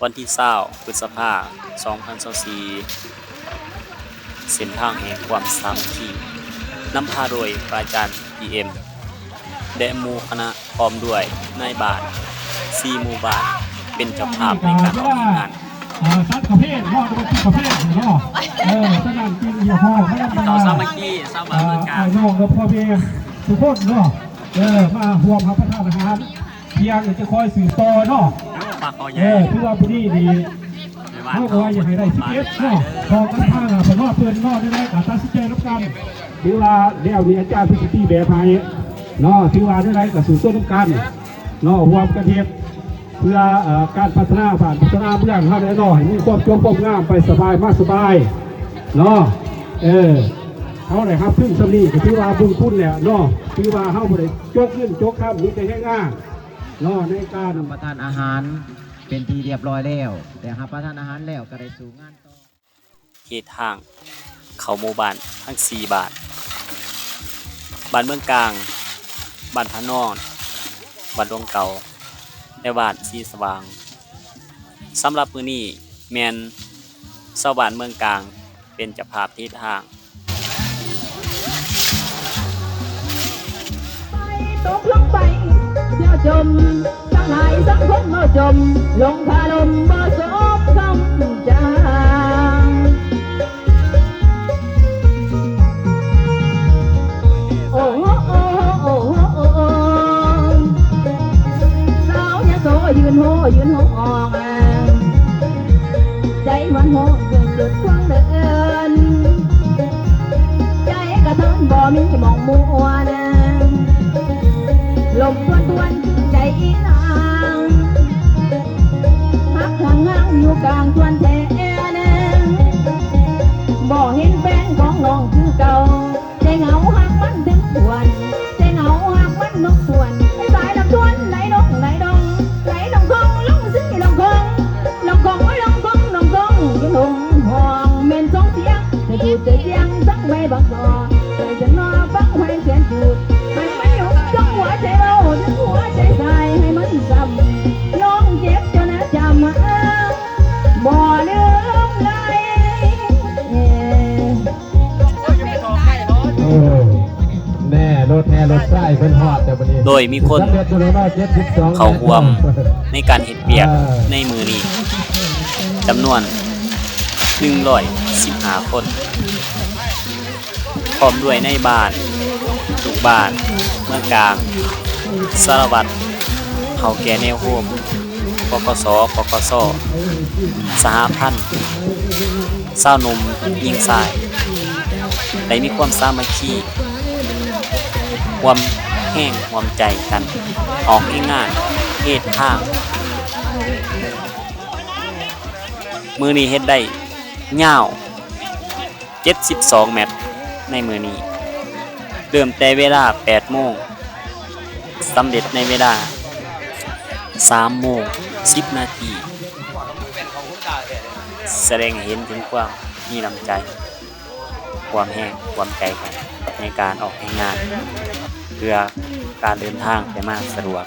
ວັນທີຊາວ ພຶດສະພາ ສອງພັນຊາວສີ່ ເສັ້ນທາງແຫ່ງຄວາມສາມັກຄີ ນຳພາໂດຍພະອາຈານ ພີເອັມ ແລະ ໝູ່ຄະນະ ພ້ອມດ້ວຍນາຍບ້ານ ສີ່ໝູ່ບ້ານ ເປັນເຈົ້າພາບໃນການອອກແຮງງານ. ເອີ ສັດປະເພດເນາະ ຫຼືວ່າກິນປະເພດເນາະ ເອີ ສະນັ້ນຈຶ່ງຮຽກຮ້ອງມານຳ ເຂົ້າສາມັກຄີຊາວບ້ານເມືອງກາງ ເອີ ອ້າຍນ້ອງ ແລະ ພໍ່ແມ່ທຸກຄົນເນາະ ເອີ ມາຮ່ວມຮັບປະທານອາຫານ ທ່ຽງ ຈະຄອຍສືບຕໍ່ເນາະ ໂອ້ ປາຄໍໃຫຍ່ ເອີ ຖືວ່າມື້ນີ້ນີ້ ເຮົາກໍວ່າຢາກໃຫ້ໄດ້ສິບເອັດເນາະ ຂອງກັນທາງ ເພິ່ນເນາະ ເພິ່ນເນາະ ແນວໃດກໍຕັດສິນໃຈນຳກັນ ຖືວ່າແລ້ວນີ້ອາຈານເພິ່ນຊິຕີແບບໃຫ້ເນາະ ຖືວ່າແນວໃດກໍສູ້ຊົນນຳກັນເນາະ ຮ່ວມກັນເຮັດ ເພື່ອ ເອີ ການພັດທະນາບ້ານ ພັດທະນາເມືອງເຮົາແຫຼະເນາະ ໃຫ້ມີຄວາມໂຈງຄວາມງາມ ໄປສະບາຍມາສະບາຍເນາະ ເອີ ເຮົາໄດ້ຮັບທຶນສ່ຳນີ້ກໍຖືວ່າບຸນຄຸນແລ້ວເນາະ ຖືວ່າເຮົາບໍ່ໄດ້ຈົກເງິນຈົກຄຳ ມີແຕ່ແຮງງານເນາະ ໃນການ ຮັບປະທານອາຫານເປັນທີ່ຮຽບຮ້ອຍແລ້ວ ແລະ ຮັບປະທານອາຫານແລ້ວກໍໄດ້ສູ້ງານຕໍ່. ເຂດທາງເຂົ້າໝູ່ບ້ານທັງສີ່ບ້ານ, ບ້ານເມືອງກາງ, ບ້ານພະນອນ, ບ້ານດວງເກົ່າ ແລະ ບ້ານສີສະຫວ່າງ. ສຳລັບມື້ນີ້ແມ່ນຊາວບ້ານເມືອງກາງເປັນເຈົ້າພາບເຮັດທາງ. ໄຟຕົກລົງໄປ ສຽວຈົມ ທັງຫຼາຍສັງຄົມເມົາຈົມ ລົງຄາລົມບໍ່ສົມຄຳຈາງ. ໂອ້ໂຫ ໂອ້ໂຫ ໂອ້ໂຫ ໂອ້ໂຫ ສາວຍະໂສຢືນໂຫ ຢືນໂຫອອກ ໃຈມັນໂຫກເກີດຄວາມເດີນ ໃຈກະເທີນບໍ່ມີໝ່ອງມ່ວນ ລົມທວນໆຄືໃຈອີນາງ ຮັກຫ້າງໆຢູ່ກາງທວນແທນ ບໍ່ເຫັນແຟນຂອງນ້ອງຄືເກົ່າ. ໃຈເຫງົາຮັກມັນເຖິງຄວນ ໃຈເຫງົາຮັກມັນນົບກວນ ໃນສາຍລຳທວນ ໄຫຼລົງໄຫຼລົງ ໄຫຼລົງຄົງລົງສີລົງຄົງ ລົງຄົງໂອ້ຍລົງຄົງ ລົງຄົງຢູ່ລົງຫ້ອງ ແມ່ນສອງສຽງ ໃຈພູດໃຈສຽງ ສັກໃບບັກຊອ ໃຈຈະນອຟັງໃຫ້ສຽງພູດ ໃຫ້ມັນຢູ່ຕົງຫົວໃຈເວົ້າ ເຖິງຫົວໃຈສາຍ ໃຫ້ມັນຊ້ຳ ນ້ອງເຈັບຈົນຈຳ ບໍ່ລືມໄດ້. ເອີ ແນ່ ລົດແຫ່ລົດຊາຍເພິ່ນຮອດແລ້ວບັດນີ້ ໂດຍມີຄົນເຂົ້າຮ່ວມໃນການເຮັດວຽກໃນມື້ນີ້ຈຳນວນໜຶ່ງຮ້ອຍສິບຫ້າຄົນ ພ້ອມດ້ວຍນາຍບ້ານ, ລູກບ້ານເມືອງກາງ, ສາລະວັດ, ເຖົ້າແກ່ແນວໂຮມ, ປກສ, ປກສ, ສະຫະພັນຊາວໜຸ່ມຍິງຊາຍ ໄດ້ມີຄວາມສາມັກຄີ ຮ່ວມແຮງຮ່ວມໃຈກັນ ອອກແຮງງານເຮັດທາງ. ມື້ນີ້ເຮັດໄດ້ຍາວ ເຈັດສິບສອງແມັດໃນມື້ນີ້ ເລີ່ມແຕ່ເວລາແປດໂມງ ສຳເລັດໃນເວລາສາມໂມງສິບນາທີ ສະແດງໃຫ້ເຫັນເຖິງຄວາມມີນ້ຳໃຈ, ຄວາມແຮງ, ຄວາມໃຈກັນໃນການອອກແຮງງານ ເພື່ອການເດີນທາງໄປມາສະດວກ.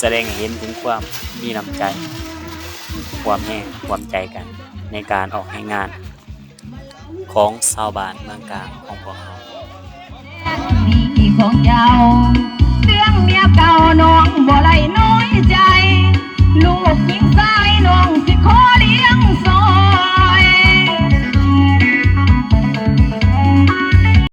ສະແດງໃຫ້ເຫັນເຖິງຄວາມມີນ້ຳໃຈ, ຄວາມແຮງ, ຄວາມໃຈກັນໃນການອອກແຮງງານຂອງຊາວບ້ານເມືອງກາງຂອງພວກເຮົາ. ຂອງເຈົ້າ ເລື່ອງເມຍເກົ່ານ້ອງບໍ່ໄດ້ນອນ